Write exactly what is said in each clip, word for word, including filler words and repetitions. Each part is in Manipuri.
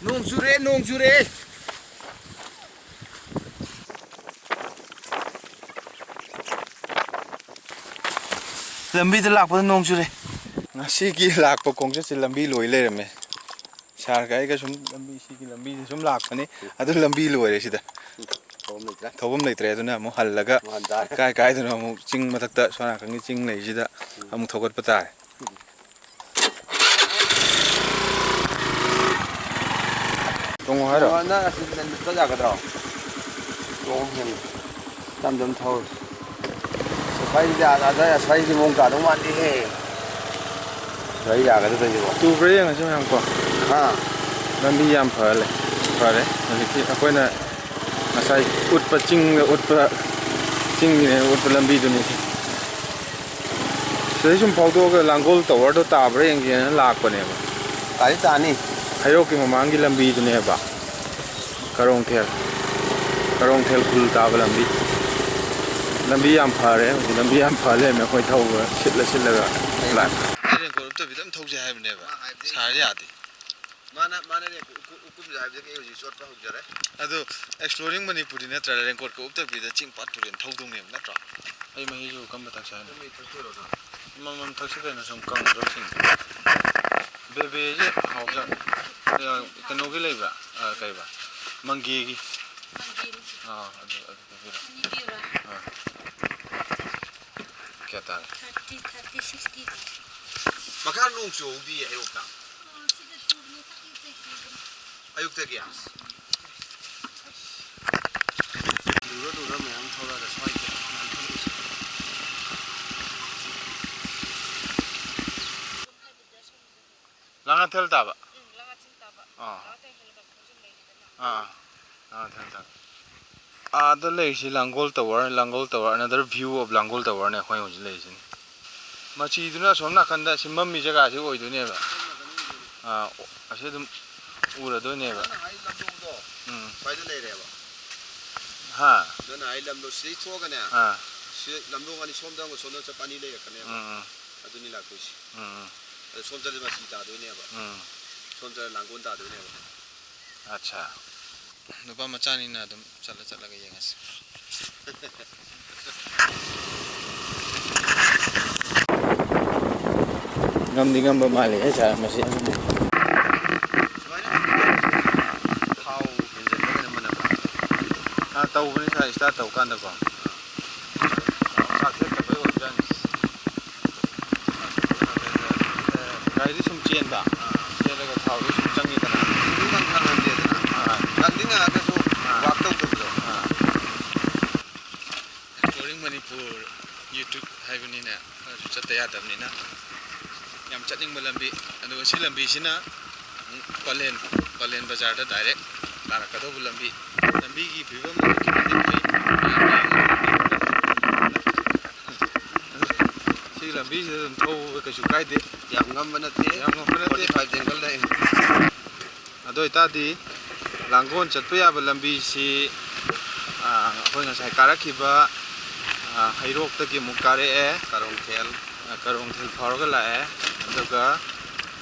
ꯅꯣꯡ ꯆꯨꯔꯦ, ꯅꯣꯡ ꯆꯨꯔꯦ꯫ ꯂꯝꯕꯤꯗ ꯂꯥꯛꯄꯗ ꯅꯣꯡ ꯆꯨꯔꯦ꯫ ꯉꯁꯤꯒꯤ ꯂꯥꯛꯄ ꯈꯣꯡꯆꯠꯁꯦ ꯂꯝꯕꯤ ꯂꯣꯏ ꯂꯩꯔꯝꯃꯦ꯫ ꯁꯥꯔꯒ ꯑꯩꯒ ꯁꯨꯝ ꯂꯝꯕꯤ, ꯁꯤꯒꯤ ꯂꯝꯕꯤꯁꯦ ꯁꯨꯝ ꯂꯥꯛꯄꯅꯤ꯫ ꯑꯗꯨ ꯂꯝꯕꯤ ꯂꯣꯏꯔꯦ ꯁꯤꯗ꯫ ꯊꯧꯐꯝ ꯂꯩꯇ꯭ꯔꯦ꯫ ꯊꯧꯐꯝ ꯂꯩꯇ꯭ꯔꯦ꯫ ꯑꯗꯨꯅ ꯑꯃꯨꯛ ꯍꯜꯂꯒ ꯃꯥꯟ ꯇꯥꯔꯦ꯫ ꯀꯥꯏ ꯀꯥꯏꯗꯅꯣ ꯑꯃꯨꯛ ꯆꯤꯡ ꯃꯊꯛꯇ, ꯁꯣꯝ ꯅꯥꯀꯟꯒꯤ ꯆꯤꯡ ꯂꯩꯁꯤꯗ ꯑꯃꯨꯛ ꯊꯧꯒꯠꯄ ꯇꯥꯔꯦ꯫ ꯇꯣꯡꯉꯣ ꯍꯥꯏꯔꯣ? ꯅꯪ ꯑꯁꯤ ꯆꯠ ꯌꯥꯒꯗ꯭ꯔꯣ? ꯇꯣꯡꯉꯣ ꯍꯦꯟꯅ꯫ ꯇꯝ ꯇꯝ ꯊꯧꯔꯁꯤ꯫ ꯑꯁ꯭ꯋꯥꯏꯁꯤꯗꯤ ꯑꯥ-, ꯑꯥ-, ꯑꯁ꯭ꯋꯥꯏꯁꯤꯗꯤ ꯃꯑꯣꯡ ꯇꯥꯗꯧ ꯃꯥꯟꯗꯦꯍꯦ꯫ ꯒꯥꯔꯤ ꯌꯥꯒꯗ꯭ꯔꯥ ꯇꯧꯔꯤꯁꯤꯕꯣ? ꯇꯨꯕ꯭ꯔꯥ ꯌꯦꯡꯉꯁꯤ ꯃꯌꯥꯝ ꯀꯣ꯫ ꯍꯥ? ꯂꯝꯕꯤ ꯌꯥꯝ ꯐꯔꯦ꯫ ꯐꯔꯦ꯫ ꯍꯧꯖꯤꯛꯇꯤ ꯑꯩꯈꯣꯏꯅ ꯉꯁꯥꯏ ꯎꯠꯄ ꯆꯤꯡꯗ ꯎꯠꯄ, ꯆꯤꯡꯒꯤꯅꯦꯅ ꯎꯠꯄ ꯂꯝꯕꯤꯗꯨꯅꯤ ꯁꯤ꯫ ꯁꯤꯗꯩ ꯁꯨꯝ ꯐꯥꯎꯗꯣꯛꯑꯒ ꯂꯥꯡꯒꯣꯜ ꯇꯋꯥꯔꯗꯣ ꯇꯥꯕ꯭ꯔꯥ ꯌꯦꯡꯒꯦꯅ ꯂꯥꯛꯄꯅꯦꯕ꯫ ꯇꯥꯗꯤ ꯇꯥꯅꯤ꯫ ꯍꯩꯔꯣꯛꯀꯤ ꯃꯃꯥꯡꯒꯤ ꯂꯝꯕꯤꯗꯨꯅꯦꯕ꯫ ꯀꯔꯣꯡꯊꯦꯜ, ꯀꯔꯣꯡꯊꯦꯜ ꯈꯨꯜ ꯇꯥꯕ ꯂꯝꯕꯤ꯫ ꯂꯝꯕꯤ ꯌꯥꯝ ꯐꯔꯦ ꯍꯧꯖꯤꯛ, ꯂꯝꯕꯤ ꯌꯥꯝ ꯐ ꯂꯩꯔꯝꯃꯦ꯫ ꯑꯩꯈꯣꯏ ꯊꯧꯕ ꯁꯤꯠꯂ ꯁꯤꯠꯂꯒ ꯂꯥꯛꯑꯦ꯫ ꯑꯩ ꯔꯦꯟꯀꯣꯠ ꯎꯞꯇꯕꯤꯗ ꯑꯗꯨꯝ ꯊꯧꯁꯦ ꯍꯥꯏꯕꯅꯦꯕ꯫ ꯁꯥꯔ ꯌꯥꯗꯦ꯫ ꯃꯥꯅ, ꯃꯥꯅ ꯔꯦꯟꯀꯣꯠ ꯎꯞ-, ꯎꯞ-, ꯎꯞꯀꯨꯝꯁꯦ ꯍꯥꯏꯕꯗꯒꯤ ꯑꯩ ꯍꯧꯖꯤꯛ ꯆꯣꯠꯄ ꯍꯧꯖꯔꯦ꯫ ꯑꯗꯨ exploring ꯃꯅꯤꯄꯨꯔꯗꯤ ꯅꯠꯇ꯭ꯔꯥ, ꯔꯦꯟꯀꯣꯠꯀ ꯎꯞꯇꯕꯤꯗ ꯆꯤꯡ ꯄꯥꯠ ꯇꯨꯔꯦꯟ ꯊꯧꯗꯧꯅꯦꯕ ꯅꯠꯇ꯭ꯔꯣ? ꯑꯩ ꯃꯍꯤꯁꯨ ꯀꯝꯕ ꯊꯛꯁꯦ ꯍꯥꯏꯅꯣ? ꯑꯗꯨꯝ ꯑꯩ ꯊꯛꯇꯣꯏꯔꯣ ꯅꯪ? ꯑꯃꯃꯝ ꯊꯛꯁꯤ ꯀꯩꯅꯣ, ꯁꯨꯝ ꯀꯪꯗꯧꯁꯤꯡ꯫ ꯕꯦꯕꯦꯁꯦ ꯍꯥꯎꯖꯥꯠꯅꯤ꯫ ꯑ, ꯀꯩꯅꯣꯒꯤ ꯂꯩꯕ꯭ꯔꯥ? ꯑ, ꯀꯩꯕ? ꯃꯪꯒꯦꯒꯤ꯫ ꯃꯪꯒꯦꯅꯤ꯫ ꯑꯥ, ꯑꯗꯨ, ꯑꯗꯨ ꯄꯤꯕꯤꯔꯣ꯫ ꯑꯅꯤ ꯄꯤꯌꯨꯔꯥ? ꯑꯥ꯫ ꯀꯌꯥ ꯇꯥꯔꯦ? Thirty, thirty, sixty ꯗꯤ꯫ ꯃꯈꯥ ꯅꯣꯡ ꯆꯨꯍꯧꯗꯤꯌꯦ ꯑꯌꯨꯛꯇ꯫ ꯑꯣ, ꯁꯤꯗ ꯆꯨꯕꯅꯦ, ꯑꯌꯨꯛꯇ ꯆꯨꯕꯅꯦ꯫ ꯑꯌꯨꯛꯇꯒꯤ? ꯂꯨꯔ ꯂꯨꯔ ꯃꯌꯥꯝ ꯊꯧꯔꯒ ꯁ꯭ꯋꯥꯏꯗ ꯅꯥꯟꯊꯔꯛꯏꯁꯦ꯫ ꯂꯥꯡꯉꯊꯦꯜ ꯇꯥꯕ? ꯎꯝ, ꯂꯥꯡꯉꯊꯦꯜ ꯇꯥꯕ꯫ ꯑꯥ꯫ ꯂꯥꯡꯉꯊꯦꯜ ꯍꯦꯜꯂꯒ ꯈꯣꯡꯖꯣꯝ ꯂꯩꯔꯤꯗꯅ꯫ ꯑꯥ, ꯑꯥ꯫ ꯂꯥꯡꯉꯊꯦꯜ ꯇꯥꯕ꯫ ꯑꯥꯗ ꯂꯩꯔꯤꯁꯤ Langol tower, Langol tower, another view of Langol ꯇꯋꯥꯔꯅꯦ ꯑꯩꯈꯣꯏ ꯍꯧꯖꯤꯛ ꯂꯩꯔꯤꯁꯤꯅ꯫ ꯃꯆꯤꯗꯨꯅ ꯑꯁꯣꯝ ꯅꯥꯀꯟꯗ ꯁꯤ ꯃꯝꯃꯤ ꯖꯒꯥꯁꯤ ꯑꯣꯏꯗꯣꯏꯅꯦꯕ꯫ ꯑꯥ, ꯑꯁꯤ ꯑꯗꯨꯝ ꯎꯔꯗꯣꯏꯅꯦꯕ꯫ ꯅꯪꯅ ꯍꯥꯏ ꯂꯝꯂꯣꯡꯗꯣ ꯎꯝ꯫ ꯁ꯭ꯋꯥꯏꯗ ꯂꯩꯔꯦꯕ꯫ ꯍꯥ? ꯅꯪꯅ ꯍꯥꯏ ꯂꯝꯂꯣꯡ ꯁꯤꯗꯩ ꯊꯣꯛꯑꯒꯅꯦ, ꯑꯥ꯫ ꯁꯤ ꯂꯝꯂꯣꯡ ꯑꯅꯤ ꯁꯣꯝꯗ ꯑꯃꯒ ꯁꯣꯝꯗ ꯆꯠꯄ ꯑꯅꯤ ꯂꯩꯔꯛꯀꯅꯦꯕ꯫ ꯎꯝ, ꯎꯝ꯫ ꯑꯗꯨꯅꯤ ꯂꯥꯛꯇꯣꯏꯁꯤ꯫ ꯎꯝ, ꯎꯝ꯫ ꯁꯣꯝ ꯆꯠꯂꯗꯤ ꯃꯁꯤ ꯇꯥꯗꯣꯏꯅꯦꯕ꯫ ꯎꯝ꯫ ꯁꯣꯝ ꯆꯠꯂ ꯂꯥꯡꯒꯣꯜ ꯇꯥꯗꯣꯏꯅꯦꯕ꯫ ꯑꯠꯆꯥ꯫ ꯅꯨꯄꯥ ꯃꯆꯥꯅꯤꯅ ꯑꯗꯨꯝ ꯆꯠꯂ ꯆꯠꯂꯒ ꯌꯦꯡꯉꯁꯤ꯫ ꯉꯝꯗꯤ ꯉꯝꯕ ꯃꯥꯜꯂꯦ, ꯁꯥꯔ, ꯃꯁꯤ꯫ ꯁꯨꯃꯥꯏꯅ ꯊꯥꯎ ꯍꯦꯟꯖꯟꯕ ꯀꯩꯅꯣ ꯃꯅꯝ ꯂꯥꯛꯄ꯫ ꯑꯥ, ꯇꯧꯕꯅꯤ, ꯁꯥꯔ, start ꯇꯧꯀꯥꯟꯗꯀꯣ꯫ ꯆꯥꯛ ꯊꯦꯛꯇꯕꯩ ꯑꯣꯏꯕꯖꯥꯠꯅꯤ꯫ ꯒꯥꯔꯤꯗꯤ ꯁꯨꯝ ꯆꯦꯟꯕ, ꯆꯦꯜꯂꯒ ꯊꯥꯎꯗꯤ ꯁꯨꯝ ꯆꯪꯉꯤꯗꯅ꯫ ꯑꯗꯨꯝ ꯉꯪ-, ꯉꯪꯍꯟꯗꯦꯗꯅ꯫ ꯑꯥ꯫ ꯉꯪꯗꯤ ꯉꯪꯉꯒꯁꯨ ꯑꯥ꯫ Work ꯇꯧꯗꯕꯗꯣ꯫ ꯑꯥ꯫ Exploring Manipur YouTube ꯍꯥꯏꯕꯅꯤꯅ ꯈꯔꯁꯨ ꯆꯠꯇ ꯌꯥꯗꯕꯅꯤꯅ ꯌꯥꯝ ꯆꯠꯅꯤꯡꯕ ꯂꯝꯕꯤ꯫ ꯑꯗꯨꯒ ꯁꯤ ꯂꯝꯕꯤꯁꯤꯅ ꯑꯃꯨꯛ ꯄꯂꯦꯟ, ꯄꯂꯦꯟ ꯕꯖꯥꯔꯗ direct ꯇꯥꯔꯛꯀꯗꯧꯕ ꯂꯝꯕꯤ꯫ ꯂꯝꯕꯤꯒꯤ ꯐꯤꯕꯝ ꯑꯗꯨꯛꯀꯤ ꯃꯇꯤꯛ ꯐꯩ꯫ ꯁꯤ ꯂꯝꯕꯤꯁꯤꯗ ꯑꯗꯨꯝ ꯊꯧꯕ ꯀꯩꯁꯨ ꯀꯥꯏꯗꯦ꯫ ꯌꯥꯝ ꯉꯝꯕ ꯅꯠꯇꯦ꯫ ꯌꯥꯝ ꯉꯝꯕ ꯅꯠꯇꯦ꯫ Forty five angle ꯂꯩ꯫ ꯑꯗꯨ ꯑꯣꯏꯇꯥꯔꯗꯤ ꯂꯥꯡꯒꯣꯜ ꯆꯠꯄ ꯌꯥꯕ ꯂꯝꯕꯤꯁꯤ, ꯑꯥ, ꯑꯩꯈꯣꯏ ꯉꯁꯥꯏ ꯀꯥꯔꯛꯈꯤꯕ, ꯑꯥ, ꯍꯩꯔꯣꯛꯇꯒꯤ ꯑꯃꯨꯛ ꯀꯥꯔꯛꯑꯦ꯫ ꯀꯥꯔꯣꯡꯊꯦꯜ꯫ ꯑꯥ, ꯀꯥꯔꯣꯡꯊꯦꯜ ꯐꯥꯎꯔꯒ ꯂꯥꯛꯑꯦ꯫ ꯑꯗꯨꯒ,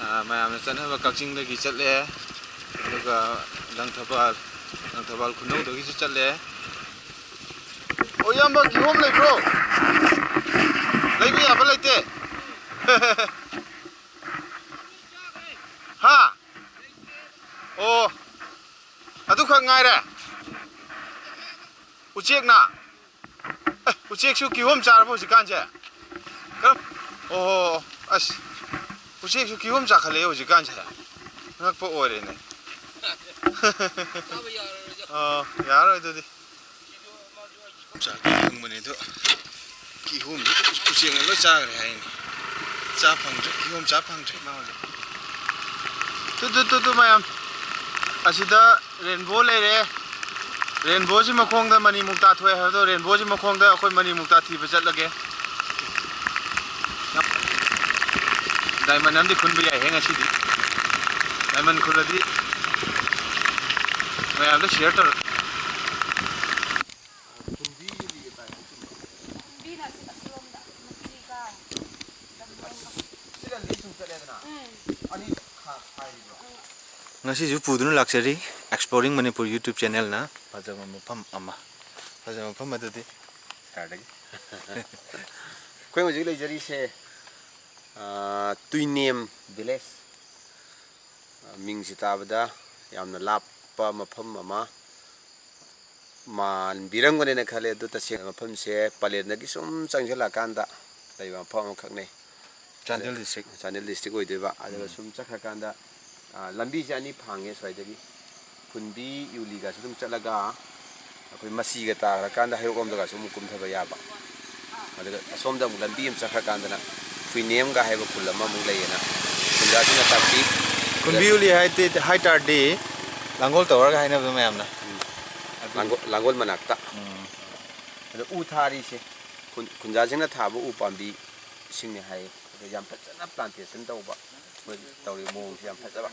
ꯑꯥ, ꯃꯌꯥꯝꯅ ꯆꯠꯅꯕ ꯀꯛꯆꯤꯡꯗꯒꯤ ꯆꯠꯂꯦ꯫ ꯑꯗꯨꯒ ꯂꯪꯊꯕꯥꯜ, ꯂꯪꯊꯕꯥꯜ ꯈꯨꯅꯧꯗꯒꯤꯁꯨ ꯆꯠꯂꯦ꯫ ꯑꯣ, ꯏꯌꯥꯝꯕ, ꯀꯤꯍꯣꯝ ꯂꯩꯕ꯭ꯔꯣ? ꯂꯩꯕ ꯌꯥꯕ ꯂꯩꯇꯦ꯫ ꯍꯥ? ꯑꯣ, ꯑꯗꯨꯈꯛ ꯉꯥꯏꯔꯦ? ꯎꯆꯦꯛꯅ? ꯑꯦ, ꯎꯆꯦꯛꯁꯨ ꯀꯤꯍꯣꯝ ꯆꯥꯔꯕꯣ ꯍꯧꯖꯤꯛꯀꯥꯟꯁꯦ? ꯀꯔꯝ-, ꯑꯣ, ꯑꯁ, ꯎꯆꯦꯛꯁꯨ ꯀꯤꯍꯣꯝ ꯆꯥꯈꯠꯂꯛꯑꯦ ꯍꯧꯖꯤꯛꯀꯥꯟꯁꯦ꯫ ꯉꯛꯄ ꯑꯣꯏꯔꯦꯅꯦ꯫ ꯑꯣ, ꯌꯥꯔꯣꯏ ꯑꯗꯨꯗꯤ꯫ ꯆꯥꯛꯇꯤ ꯐꯪꯕꯅꯦ ꯑꯗꯣ, ꯀꯤꯍꯣꯝꯗꯤ ꯎꯆꯦꯛꯅ ꯂꯣꯏ ꯆꯥꯈ꯭ꯔꯦ ꯍꯥꯏꯅꯦ꯫ ꯆꯥ ꯐꯪꯗ꯭ꯔꯦ, ꯀꯤꯍꯣꯝ ꯆꯥ ꯐꯪꯗ꯭ꯔꯦ꯫ ꯇꯨ, ꯇꯨ, ꯇꯨ, ꯇꯨ, ꯃꯌꯥꯝ, ꯑꯁꯤꯗ rainbow ꯂꯩꯔꯦ꯫ Rainbowꯁꯤ ꯃꯈꯣꯡꯗ ꯃꯅꯤ ꯃꯨꯛꯇꯥ ꯊꯣꯛꯑꯦ ꯍꯥꯏꯕꯗꯣ, rainbowꯁꯤ ꯃꯈꯣꯡꯗ ꯑꯩꯈꯣꯏ ꯃꯅꯤ ꯃꯨꯛꯇꯥ ꯊꯤꯕ ꯆꯠꯂꯒꯦ꯫ Diamond ꯑꯃꯗꯤ ꯈꯨꯟꯕ ꯌꯥꯏꯍꯦ ꯉꯁꯤꯗꯤ꯫ Diamond ꯈꯨꯜꯂꯗꯤ ꯃꯌꯥꯝꯗ share ꯇꯧꯔꯛꯀꯦ꯫ ꯐꯨꯝꯗꯤꯒꯤ ꯇꯥꯏꯞꯇ ꯆꯤꯡꯕ꯫ ꯐꯨꯝꯗꯤꯅ ꯑꯁꯤ, ꯑꯁꯤꯔꯣꯝꯗ, ꯃꯆꯤꯒ ꯂꯝꯂꯣꯡꯒ꯫ ꯁꯤꯅ ꯂꯤꯁ ꯁꯨꯝ ꯆꯠꯂꯦꯗꯅ꯫ ꯉꯁꯤꯁꯨ ꯄꯨꯗꯨꯅ ꯂꯥꯛꯆꯔꯤ Exploring Manipur YouTube channelꯅ꯫ ꯐꯖꯕ ꯃꯐꯝ ꯑꯃ, ꯐꯖꯕ ꯃꯐꯝ ꯑꯗꯨꯗꯤ ꯁꯥꯔꯗꯒꯤ꯫ ꯑꯩꯈꯣꯏ ꯍꯧꯖꯤꯛ ꯂꯩꯖꯔꯤꯁꯦ, ꯑ, ꯇꯨꯏꯅꯦꯝ village꯫ ꯑ, ꯃꯤꯡꯁꯤ ꯇꯥꯕꯗ ꯌꯥꯝꯅ ꯂꯥꯞꯄ ꯃꯐꯝ ꯑꯃ ꯃꯥꯟꯕꯤꯔꯝꯒꯅꯦꯅ ꯈꯜꯂꯦ꯫ ꯑꯗꯨ ꯇꯁꯦꯡꯅ ꯃꯐꯝꯁꯦ ꯄꯂꯦꯟꯗꯒꯤ ꯁꯨꯝ ꯆꯪꯁꯤꯜꯂꯛꯑꯀꯥꯟꯗ ꯂꯩꯕ ꯃꯐꯝ ꯑꯃꯈꯛꯅꯤ꯫ ꯆꯥꯟꯗꯦꯜ district꯫ ꯆꯥꯟꯗꯦꯜ district ꯑꯣꯏꯗꯣꯏꯕ꯫ ꯑꯗꯨꯒ ꯎꯝ꯫ ꯁꯨꯝ ꯆꯠꯈ꯭ꯔꯀꯥꯟꯗ, ꯑ, ꯂꯝꯕꯤꯁꯦ ꯑꯅꯤ ꯐꯥꯡꯉꯦ ꯁ꯭ꯋꯥꯏꯗꯒꯤ꯫ ꯐꯨꯟꯕꯤ ꯌꯨꯂꯤꯒꯁꯨ ꯑꯗꯨꯝ ꯆꯠꯂꯒ ꯑꯩꯈꯣꯏ ꯃꯁꯤꯒ ꯇꯥꯈ꯭ꯔꯀꯥꯟꯗ ꯍꯩꯔꯣꯛꯂꯣꯝꯗꯒꯁꯨ ꯑꯃꯨꯛ ꯀꯨꯝꯊꯕ ꯌꯥꯕ꯫ ꯑꯗꯨꯒ ꯑꯁꯣꯝꯗ ꯑꯃꯨꯛ ꯂꯝꯕꯤ ꯑꯃ ꯆꯠꯈ꯭ꯔꯀꯥꯟꯗꯅ ꯐꯨꯏꯅꯦꯝꯒ ꯍꯥꯏꯕ ꯈꯨꯜ ꯑꯃ ꯑꯃꯨꯛ ꯂꯩꯌꯦꯅ ꯈꯨꯟꯖꯥꯁꯤꯡꯅ ꯇꯥꯛꯄꯤ꯫ ꯐꯨꯟꯕꯤ ꯌꯨꯂꯤ ꯍꯥꯏꯗꯤ, ꯍꯥꯏ ꯇꯥꯔꯗꯤ ꯂꯥꯡꯒꯣꯜ ꯇꯧꯔꯒ ꯍꯥꯏꯅꯕꯗꯣ ꯃꯌꯥꯝꯅ꯫ ꯎꯝ꯫ ꯑꯗꯨ ꯂꯥꯡꯒꯣꯜ, ꯂꯥꯡꯒꯣꯜ ꯃꯅꯥꯛꯇ꯫ ꯎꯝ꯫ ꯑꯗꯣ ꯎ ꯊꯥꯔꯤꯁꯦ ꯈꯨꯟ-, ꯈꯨꯟꯖꯥꯁꯤꯡꯅ ꯊꯥꯕ ꯎ ꯄꯥꯝꯕꯤ ꯁꯤꯡꯅꯦ ꯍꯥꯏꯌꯦ꯫ ꯑꯗꯣ ꯌꯥꯝ ꯐꯖꯅ plantation ꯇꯧꯕ, ꯃꯣꯏ ꯇꯧꯔꯤ ꯃꯑꯣꯡꯁꯦ ꯌꯥꯝ ꯐꯖꯕ꯫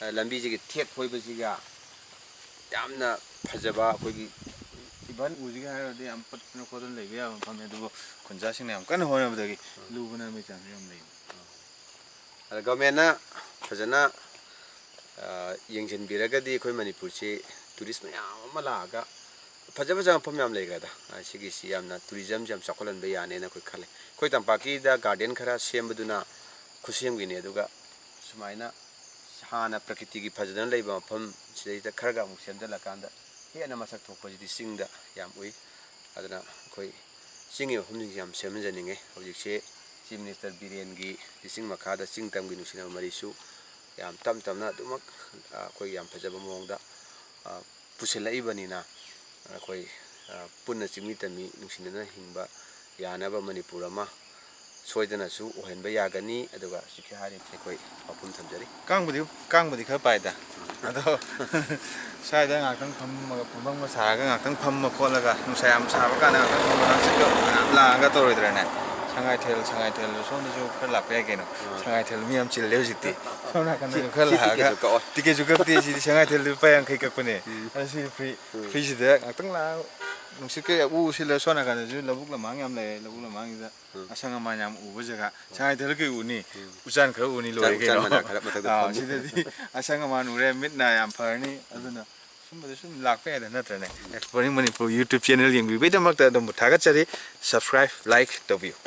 ꯑ, ꯂꯝꯕꯤꯁꯤꯒꯤ ꯊꯦꯛ ꯈꯣꯏꯕꯁꯤꯒ ꯌꯥꯝꯅ ꯐꯖꯕ ꯑꯩꯈꯣꯏꯒꯤ even ꯎꯁꯤꯒ ꯍꯥꯏꯔꯨꯔꯗꯤ ꯌꯥꯝ ꯄꯠꯇꯅ ꯈꯣꯠꯇꯅ ꯂꯩꯕ ꯌꯥꯕ ꯃꯐꯝꯅꯤ, ꯑꯗꯨꯕꯨ ꯈꯨꯟꯖꯥꯁꯤꯡꯅ ꯌꯥꯝ ꯀꯟꯅ ꯍꯣꯠꯅꯕꯗꯒꯤ ꯂꯨꯕ ꯅꯥꯟꯕꯒꯤ ꯆꯥꯡꯁꯨ ꯌꯥꯝ ꯂꯩ꯫ ꯑꯗ governmentꯅ ꯐꯖꯅ, ꯑ, ꯌꯦꯡꯁꯤꯟꯕꯤꯔꯒꯗꯤ ꯑꯩꯈꯣꯏ ꯃꯅꯤꯄꯨꯔꯁꯤ tourist ꯃꯌꯥꯝ ꯑꯃ ꯂꯥꯛꯑꯒ ꯐꯖ ꯐꯖꯕ ꯃꯐꯝ ꯌꯥꯝ ꯂꯩꯈ꯭ꯔꯦꯗ꯫ ꯑ, ꯁꯤꯒꯤꯁꯤ ꯌꯥꯝꯅ tourismꯁꯤ ꯌꯥꯝ ꯆꯥꯎꯈꯠꯍꯟꯕ ꯌꯥꯅꯦꯅ ꯑꯩꯈꯣꯏ ꯈꯜꯂꯦ꯫ ꯑꯩꯈꯣꯏ ꯇꯝꯄꯥꯛꯀꯤꯗ garden ꯈꯔ ꯁꯦꯝꯕꯗꯨꯅ ꯈꯨꯠꯁꯦꯝꯒꯤꯅꯤ, ꯑꯗꯨꯒ ꯁꯨꯃꯥꯏꯅ ꯍꯥꯟꯅ ꯄ꯭ꯔꯀꯤꯇꯤꯒꯤ ꯐꯖꯅ ꯂꯩꯕ ꯃꯐꯝ ꯁꯤꯗꯩꯗ ꯈꯔꯒ ꯑꯃꯨꯛ ꯁꯦꯝꯖꯤꯜꯂꯀꯥꯟꯗ ꯍꯦꯟꯅ ꯃꯁꯛ ꯊꯣꯛꯄꯁꯤꯗꯤ ꯆꯤꯡꯗ ꯌꯥꯝ ꯎꯏ꯫ ꯑꯗꯨꯅ ꯑꯩꯈꯣꯏ ꯆꯤꯡꯒꯤ ꯃꯐꯝꯁꯤꯡꯁꯤ ꯌꯥꯝ ꯁꯦꯝꯍꯟꯖꯅꯤꯡꯉꯦ꯫ ꯍꯧꯖꯤꯛꯁꯦ Chief Minister ꯕꯤꯔꯦꯟꯒꯤ ꯂꯤꯆꯤꯡ ꯃꯈꯥꯗ ꯆꯤꯡ ꯇꯝꯒꯤ ꯅꯨꯡꯁꯤꯅꯕ ꯃꯔꯤꯁꯨ ꯌꯥꯝ ꯇꯞ ꯇꯞꯅ ꯑꯗꯨꯃꯛ, ꯑ, ꯑꯩꯈꯣꯏ ꯌꯥꯝ ꯐꯖꯕ ꯃꯑꯣꯡꯗ, ꯑ, ꯄꯨꯁꯤꯜꯂꯛꯏꯕꯅꯤꯅ ꯑꯩꯈꯣꯏ, ꯑ, ꯄꯨꯟꯅ ꯆꯤꯡꯃꯤ ꯇꯝꯃꯤ ꯅꯨꯡꯁꯤꯅꯅ ꯍꯤꯡꯕ ꯌꯥꯅꯕ ꯃꯅꯤꯄꯨꯔ ꯑꯃ ꯁꯣꯏꯗꯅꯁꯨ ꯑꯣꯏꯍꯟꯕ ꯌꯥꯒꯅꯤ꯫ ꯑꯗꯨꯒ ꯍꯧꯖꯤꯛꯀꯤ ꯍꯥꯏꯔꯤꯕꯁꯦ ꯑꯩꯈꯣꯏ ꯋꯥꯐꯝ ꯊꯝꯖꯔꯤ꯫ ꯀꯥꯡꯕꯨꯗꯤ, ꯀꯥꯡꯕꯨꯗꯤ ꯈꯔ ꯄꯥꯏꯗ꯫ ꯑꯗꯣ ꯁ꯭ꯋꯥꯏꯗ ꯉꯥꯛꯇꯪ ꯐꯝꯃꯒ, ꯐꯝꯐꯝꯒ ꯁꯥꯔꯒ ꯉꯥꯛꯇꯪ ꯐꯝꯃ ꯈꯣꯠꯂꯒ, ꯅꯨꯡꯁꯥ ꯌꯥꯝ ꯁꯥꯕ ꯀꯥꯟꯗ ꯉꯥꯛꯇꯪ ꯐꯝꯃꯒ ꯍꯪꯆꯤꯠꯀ ꯃꯌꯥꯝ ꯂꯥꯡꯉꯒ ꯇꯧꯔꯣꯏꯗ꯭ꯔꯅꯦ? ꯁꯉꯥꯏꯊꯦꯜ, ꯁꯉꯥꯏꯊꯦꯜꯗꯨ ꯁꯣꯝꯗꯁꯨ ꯈꯔ ꯂꯥꯛꯄ ꯌꯥꯏ ꯀꯩꯅꯣ꯫ ꯑꯥ꯫ ꯁꯉꯥꯏꯊꯦꯜ ꯃꯤ ꯌꯥꯝ ꯆꯤꯜꯂꯦ ꯍꯧꯖꯤꯛꯇꯤ꯫ ꯁꯣꯝ ꯅꯥꯀꯟꯗꯁꯨ ꯈꯔ ꯁꯤ ꯂꯥꯛꯑꯒ꯫ ꯇꯤꯀꯦꯠꯁꯨ ꯀꯛꯑꯣ꯫ ꯇꯤꯀꯦꯠꯁꯨ ꯀꯛꯇꯦ ꯁꯤꯗꯤ, ꯁꯉꯥꯏꯊꯦꯜꯗꯨ ꯂꯨꯄꯥ ꯌꯥꯡꯈꯩ ꯀꯛꯄꯅꯦ꯫ ꯎꯝ꯫ ꯑꯗꯣ ꯁꯤꯗꯤ free, ꯎꯝ꯫ Freeꯁꯤꯗ ꯉꯥꯛꯇꯪ ꯂꯥꯛꯑꯒ ꯅꯨꯡꯁꯤꯠꯀ ꯎ ꯁꯤꯜꯂ ꯁꯣꯝ ꯅꯥꯀꯟꯗꯁꯨ ꯂꯧꯕꯨꯛ ꯂꯝꯍꯥꯡ ꯌꯥꯝ ꯂꯩꯔꯦ꯫ ꯂꯧꯕꯨꯛ ꯂꯝꯍꯥꯡꯁꯤꯗ ꯑꯁꯪ ꯑꯃꯥꯟ ꯌꯥꯝ ꯎꯕ ꯖꯒꯥ꯫ ꯁꯉꯥꯏ ꯊꯦꯔꯣꯠꯀꯤ ꯎꯅꯤ, ꯎꯆꯥꯟ ꯈꯔ ꯎꯅꯤ, ꯂꯣꯏꯔꯦ ꯎꯆꯥꯟ ꯀꯩꯅꯣ꯫ ꯃꯅꯥ ꯈꯔ ꯃꯊꯛꯇ ꯑꯥ, ꯐꯝꯃꯤ꯫ ꯁꯤꯗꯗꯤ ꯑꯁꯪ ꯑꯃꯥꯟ ꯎꯔꯦ, ꯃꯤꯠ ꯅꯥ ꯌꯥꯝ ꯐꯔꯅꯤ꯫ ꯑꯗꯨꯅ ꯁꯨꯝꯕꯗ ꯁꯨꯝ ꯂꯥꯛꯄ ꯌꯥꯏꯗ, ꯅꯠꯇ꯭ꯔꯅꯦ? Exploring Manipur YouTube channel ꯌꯦꯡꯕꯤꯕꯒꯤꯗꯃꯛꯇ ꯑꯗꯣꯝꯕꯨ ꯊꯥꯒꯠꯆꯔꯤ꯫ Subscribe, like ꯇꯧꯕꯤꯌꯨ꯫